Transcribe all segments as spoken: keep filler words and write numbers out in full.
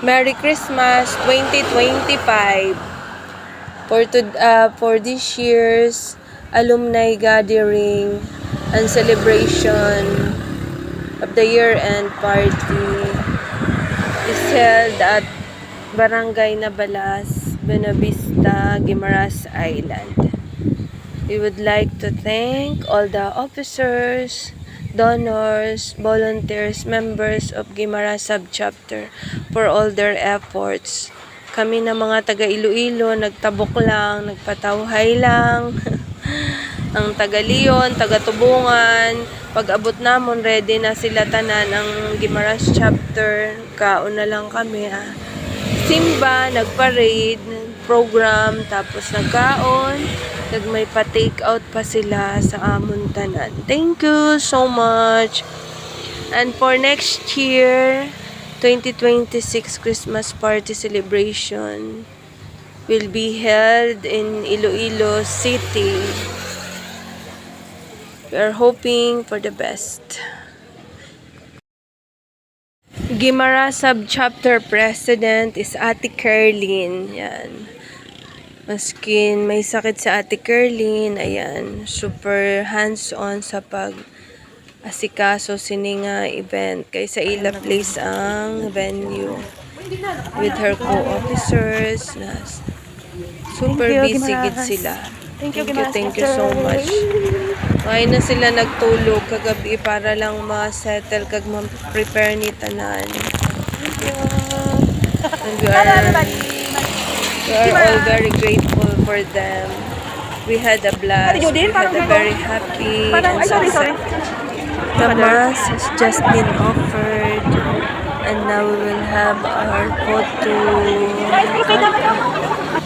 Merry Christmas twenty twenty-five. For to, uh, for this year's alumni gathering and celebration of the year-end party is held at Barangay Nabalas, Buenavista, Guimaras Island. We would like to thank all the officers, donors, volunteers, members of Guimaras Subchapter for all their efforts. Kami na mga taga Iloilo, nagtabok lang, nagpatawhay lang. Ang taga Leon, taga Tubungan, pag-abot namon, ready na sila tanan. Ang Guimaras Chapter, kaon na lang kami, ah. Simba, nag-parade, program, tapos nagkaon, nag may pa-take out pa sila sa amon tanan. Thank you so much. And for next year, twenty twenty-six Christmas party celebration will be held in Iloilo City. We are hoping for the best. Guimaras Subchapter President is Ate Kerlin. Yan. Maskin may sakit sa Ate Kerlin, ayan, super hands-on sa pag-asikaso sini nga event. Kay sa ila place ang venue with her co-officers na s-, super Thank you, busy gid Guimaras. Sila. Thank you, Thank you, Guimaras thank you so Chapter. Much. Why na sila nagtulog kagabi para lang ma-settle kag ma-prepare ni tanan. Thank you. And we Hello, are, everybody. We are all very grateful for them. We had a blast. Ate Judy, we had a parang very happy parang, and ay, sorry, sorry. Success. The mass has just been offered, and now we will have our photo,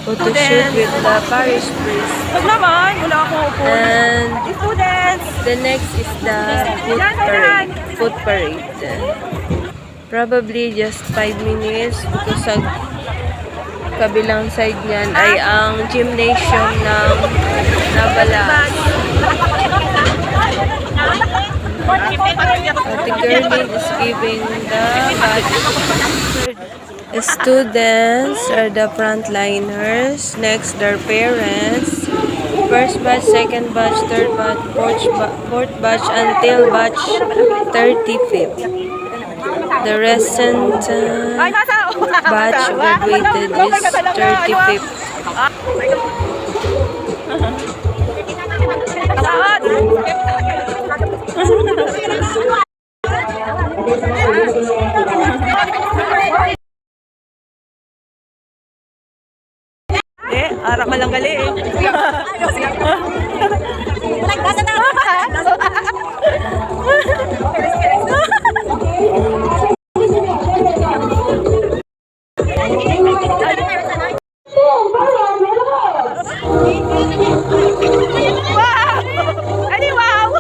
photo shoot with the parish priest. Wag naman, wala akong upo. And Students! The next is the foot parade. Foot parade. Probably just five minutes because sa kabilang side niyan ay ang gymnasium ng Nabalas. Ate Gerlin is giving the badge. Students are the frontliners. Next, their parents. First batch, second batch, third batch, fourth ba-, fourth batch, until batch thirty-fifth. The recent, uh, batch graduated is thirty-fifth. Eh, ara man lang gali eh. Wow! Ani, wow!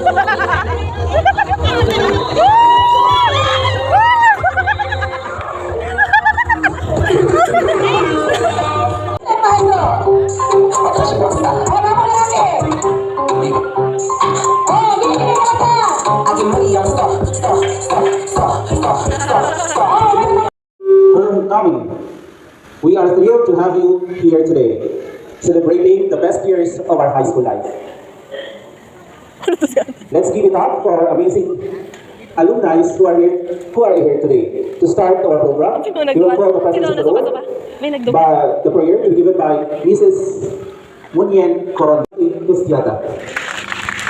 Homecoming. We are thrilled to have you here today, celebrating the best years of our high school life. Let's give it up for our amazing alumni who are here, who are here today. To start our program, we will call the presence of the Lord by the prayer to be given by Missus Munyen Coron Cristiada.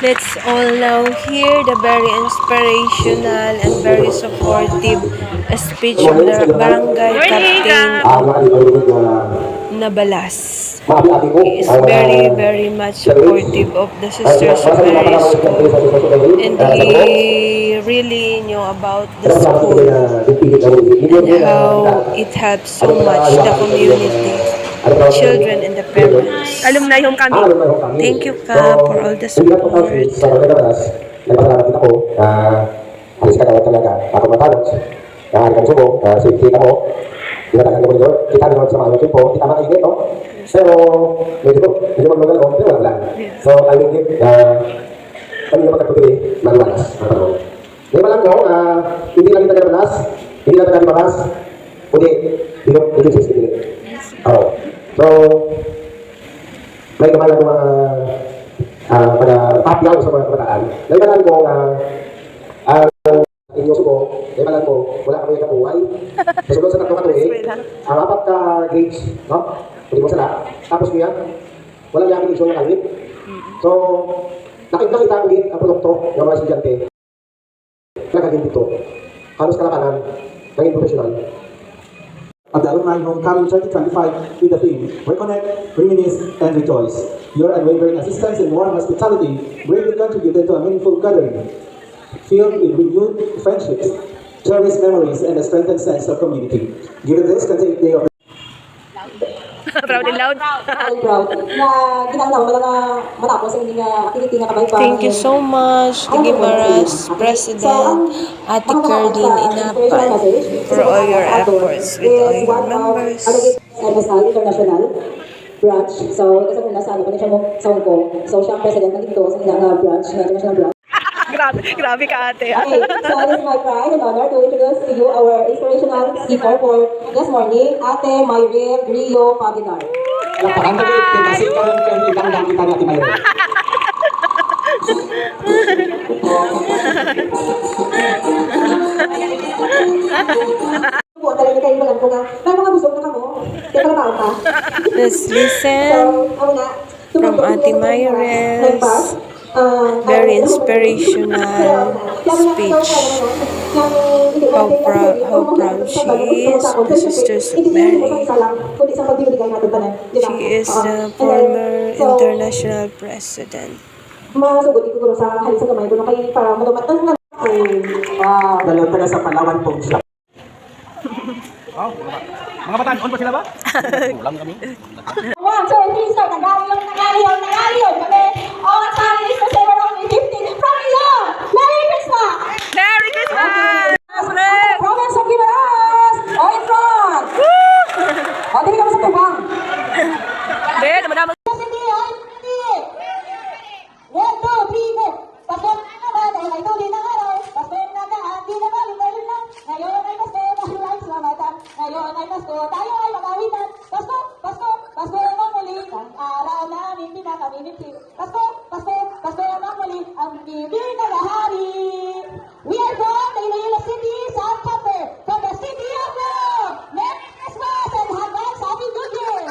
Let's all now hear the very inspirational and very supportive speech of the barangay captain of Nabalas. He is very, very much supportive of the Sisters of Mary School, and he really knew about the school and how it helps so much the community, the children, and the parents. Alumni homecoming. Thank you, Kap, for all the support. Nagpasalamat din ako na alis ka daw talaga. Ako matawag. Kaya kami subo, ah, sige, sige kamo. Ginatagan ko ninyo. Kita naman sa mga YouTube po. Kita mainit, no? Pero, medyo, medyo maglugal, oh, pero wala lang. So, I will give, ah, kami yung magkatuloy, maluwalas ang panahon. Ngayon pa lang, no, ah, hindi lang kita nagpalas, hindi lang taga Baras, kundi Hindi, sige, sige. Oo. So, may kabalan ko mga, ah, mga papyaw sa mga kabataan. May kabalan ko nga, ah, inyo suko, may kabalan ko, wala kami nagkabuhay. Sa sunod sa tatlo ka tuig, ang apat ka grades, no? Hindi mo sala. Tapos niya, walang niya application na kami. So, nakita, nakita ang gate, ang produkto ng mga estudyante. Nagaging dito. Halos kalakaran, naging professional. Of the alumni homecoming twenty twenty-five with the theme, "Reconnect, Reminisce, and Rejoice." Your unwavering assistance and warm hospitality greatly contributed to a meaningful gathering filled with renewed friendships, cherished memories, and a strengthened sense of community. Given this, can take day of Proud and loud. Proud, proud. Nga kinahanglan wala nga matapos ang ining, ah, activity nga kabaybayan. Thank you so much, Digimaras President, Ate Cardin Inapan, for all your efforts with all your members. International branch. So, kasi kung nasa, ano, siya mo, sa Hong Kong. So, siya ang president ng dito, sa ilang, ah, branch, na international branch. Grabe, grabe ka, ate. Okay, so it is my pride and honor to introduce to you our inspirational speaker for this morning, Ate Myril Rio Paginar. Palakpakan tayo, pinasikan ng ikang kita ni Ate Myril. Buot talaga kayo, bagan ko nga. Pero mga busog na kamo. Kaya pala tao ka. Let's listen. So, ako na. From Ate Myra's very inspirational speech, how prou-, how proud she is, the Sisters of Mary. She is the former international president. Masugot ko sa halin sa gamay ko, no, kay para madumat-, Wow. Dalawang taga sa Palawan po siya. Oh, mga, mga batan, on pa sila ba? Kulang kami. One, two, three, start. Nagaliw, nagaliw, nagaliw kami. Oh, ang sali is the seven only fifteen. From Rio, Merry Christmas! Merry Christmas! Province of Guimaras! Oh, in front! Oh, dili ka sa tubang. Be, naman naman. Sige, ay, sige. One, two, three, go! Pasko na naman, dahil ay tunay na araw. Pasko na daan, di na balik, ayun lang. Ngayon ay Pasko, dahil ay sa mata. Ngayon ay Pasko, tayo ay mag-awitan. Pasko, Pasko, Pasko na muli, ang araw naming pinakaminiti. Pasko, Pasko, Pasko na muli, ang bibig na lahari. We are from Iloilo City, South Chapter, from the city of love. Merry Christmas and advance Happy New Year!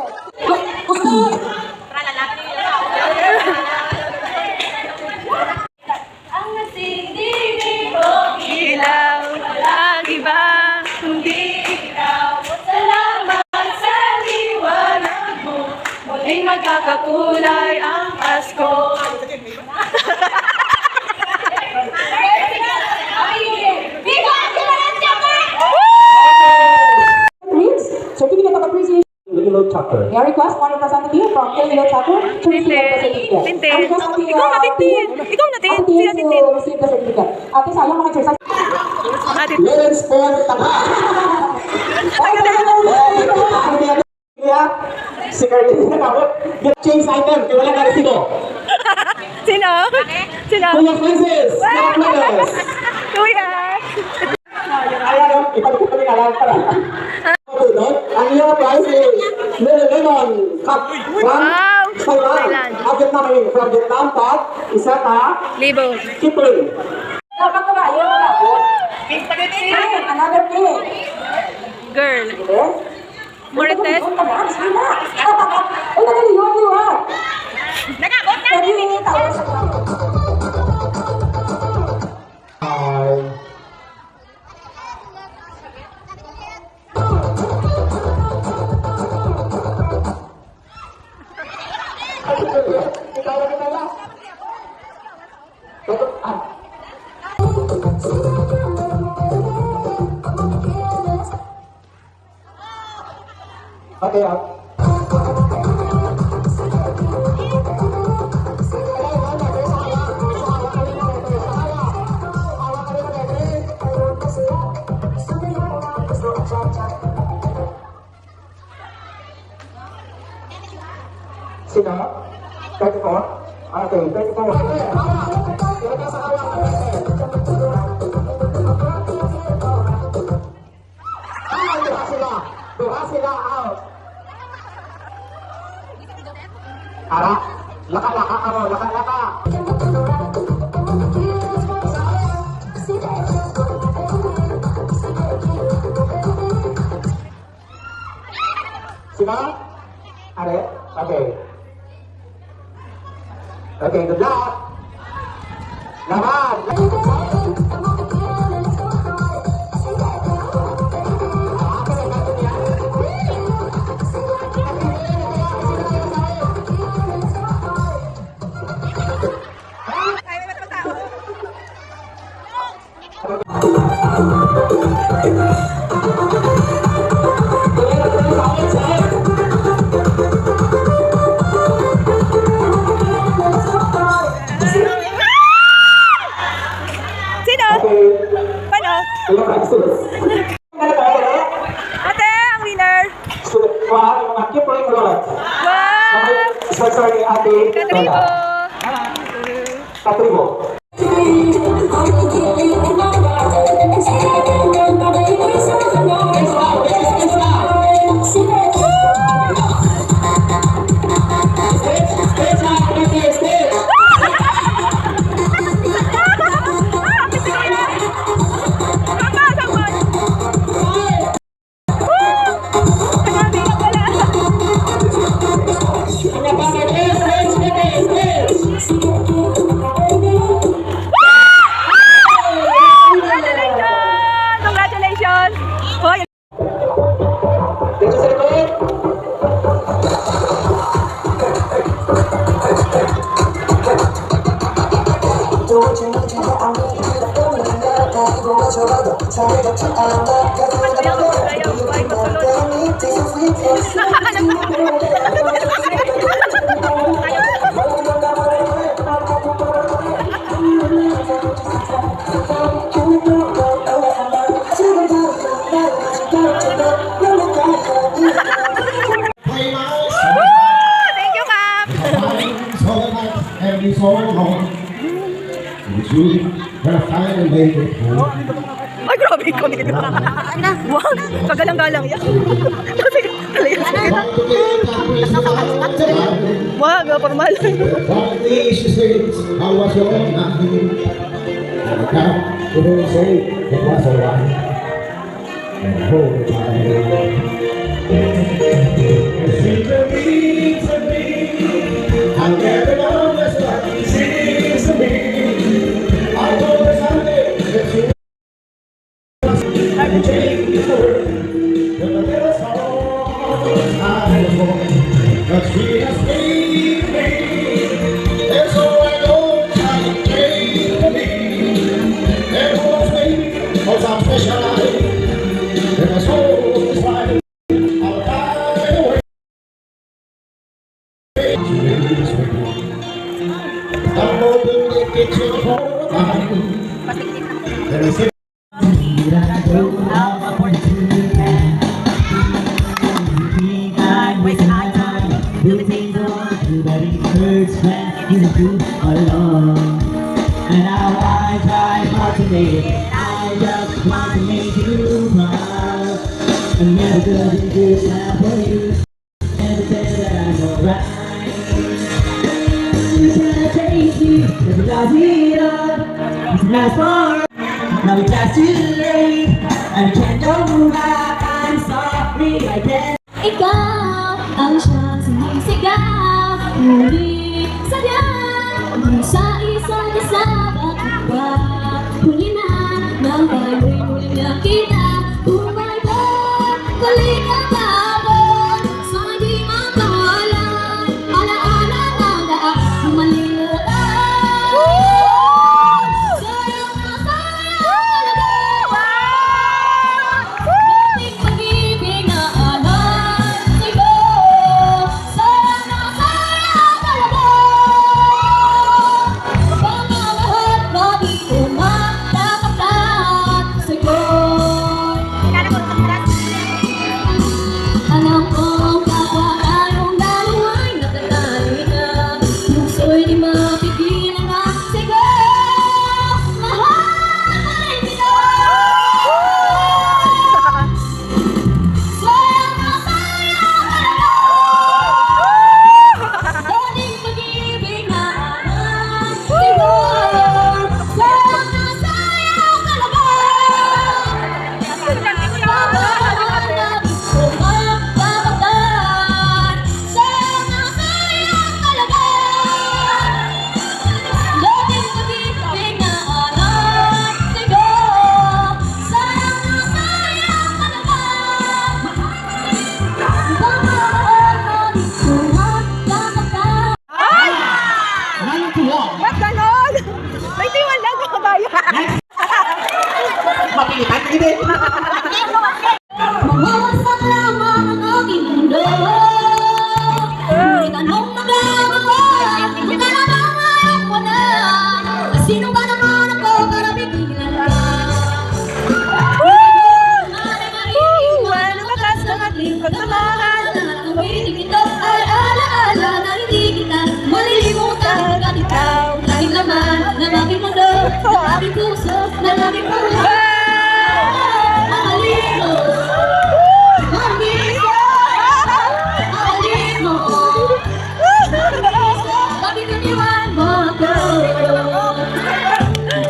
Ang nagsindi ko ilaw, walang iba kundi ikaw. Salamat sa liwanag mo, muling magkakakulay ang Pasko. Certificate of Appreciation. Iloilo Chapter. May I request one representative from Iloilo Chapter to receive the certificate. Tintin. I request Ate, ikaw na, uh, Tintin. Ikaw na, Tin. Ate Tin, si Ate Tin. To receive the certificate. Ate, sayang mga exercise. Ate Tin. Lawrence Paul Tagha. Yeah. Si Carlin Nakabot. Change item. Kaya wala na resibo. Sino? Sino? Kuya Francis. Wow! Nakabot. Kuya! Ayan, oh, ipagkita ni Alan para. Ang iyang prize is Lululemon Cup from Thailand. Wow! Thailand. At Vietnam, from Vietnam, Pat, isa ka Libo. Kipling. Dapat na ba? Ayaw na po. Another pink. Girl. Okay. Marites. Ay, nagaliwan niyo, ah. Nag-abot na. Pwede yung tao sa Ay. Ikaw lang ito lang. Ito, ah. Okay, ah. Sino? Thirty-four? Okay, thirty-four. Ay, diba sila? Duha sila out. Ara, laka-laka, aro, laka-laka. Sino? Are? Okay. Okay, good luck. Laban! Sino? Paano? Ate, ang winner. Wow! Sorry, sorry, ate. Katribo. Katribo. Congratulations! Congratulations! Hoy! Thank you, Kap! Ay, grabe, ikaw din. Wow, kagalang-galang yan. Talaga, talaga. Wow, nga pagmahal. And now I try hard to make it. I just want to make you proud. I'm never gonna be good enough for you. Never tell you that I'm alright. You try to chase me, but you lost it all. It's not for now, it's just too late. I can't go back. I'm sorry, I can't. Ikaw ang siyang sumisigaw, ngunit sadya ang sa isa't isa bakit ba? Huli na, nang tayo'y muling nagkita, kung may balik ang kahapon, sa di makawalan, alaala ang daan, malimot ang sayang. Sa kalaman ang aking mundo. Ngunit anong magagawa? Ang kalamangan mo na. Sino ba naman ako para pigilan ka? Woo! Woo! Ang lakas ng ating pagmamahal. Ang tuwing ito ay alaala na hindi kita malilimutan. At ikaw, ang laman ng aking mundo, ng aking puso, ng aking buhay. Ang alino, ang alino, ang alino. Bakit iniwan mo ako?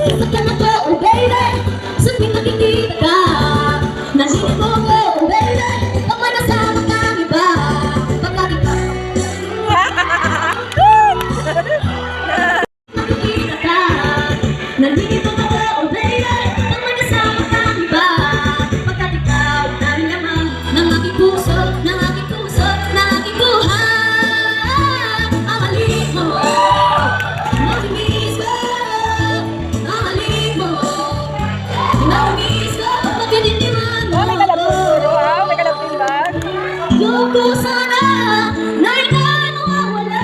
Sasaktan ako, oh baby. Sundin nakikita ka. Nandito ko, oh baby. Pag may kasama kang iba. Pagkakita. Nakikita ka. Nandito ka, oh baby. Pag may kasama kang iba. Pagkat ikaw na rin naman. Ng aking puso, ng aking puso, ng aking buhay. Ang alino, ang alino. Namiss ko, namiss ko, pagkadindiman mo. Oh, may kalabing puro, ah. May kalabing bag. Ayoko sana na ikaw ay mawawala.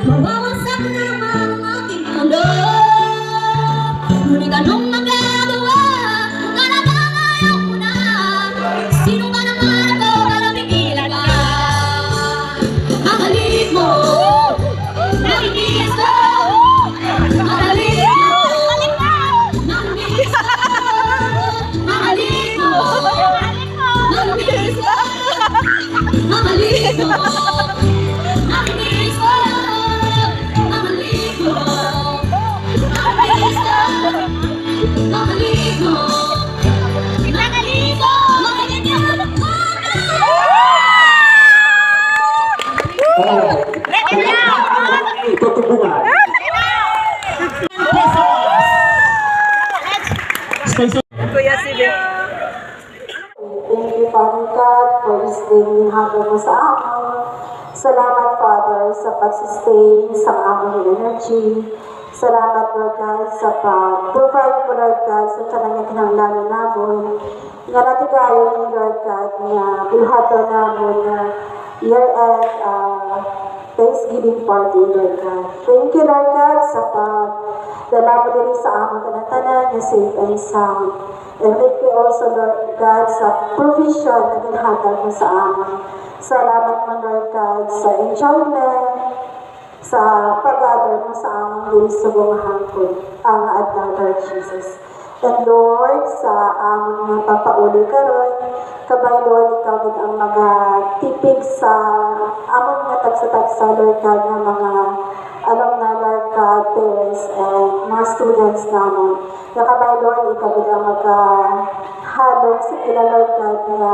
Mawawasak na lamang ang aking mundo. Ngunit anong magagawa? Talagang ayaw ko na. Sino ka naman ako para pigilan ka? Ang halik mo. Namiss ko. Ang halik mo. Namiss ko. Ang halik mo. Namiss ko. Ang halik mo. Namiss ko. Ang halik mo. Namiss ko. Ang halik mo. Ang halik mo. Oh. Ito, tubungan. Kuya Sibe. Thank you, Father God, for this day nga ginhatag mo sa amon. Salamat, Father, sa pag-sustain sa amon energy. Salamat, Lord God, sa pag-provide mo, Lord God, sa tanan nga kinahanglanon namon. Nga natigayon ni Lord God nga buluhaton namon nga year-end, ah, Thanksgiving party, Lord God. Thank you, Lord God, sa pagdala mo diri sa amon tanan-tanan nga safe and sound. And thank you also, Lord God, sa provision na ginhatag mo sa amon. Salamat man, Lord God, sa enjoyment, sa pag-gather mo sa amon diri subong nga hangkod, ang adlaw, Lord Jesus. And Lord, sa amon nga pagpauli karon, kabay, Lord, ikaw gid ang magatipig sa amon nga tagsa-tagsa, Lord God, nga mga alumni, Lord God, parents, and mga students namon. Nga kabay, Lord, ikaw gid ang magahalong sa ila, Lord God, nga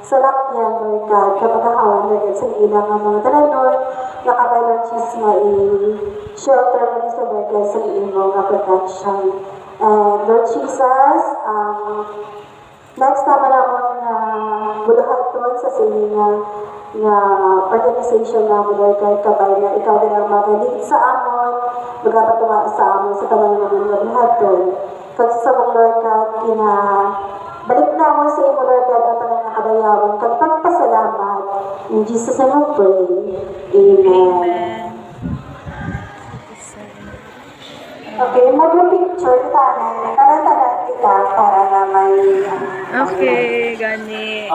salakyan, Lord God, nga magahawan, Lord God, sa ila nga mga dalan, Lord. Nga kabay, Lord Jesus, nga i-shelter mo sila, Lord God, sa imo nga protection. And Lord Jesus, um, next time naman nga buluhaton sa sini nga, nga organization naman, Lord God, kabay nga ikaw na lang mag-lead sa amon, magapatunga sa amon sa tanan naman nga buluhaton. Kag sa subong, Lord God, ginabalik namon sa imo, Lord God, ang tanan nga kadayawan kag pagpasalamat. In Jesus' name we pray. Amen. Amen. Okay, mag-picture tanan. Tanan-tanan kita para nga may, ah, Okay, gani.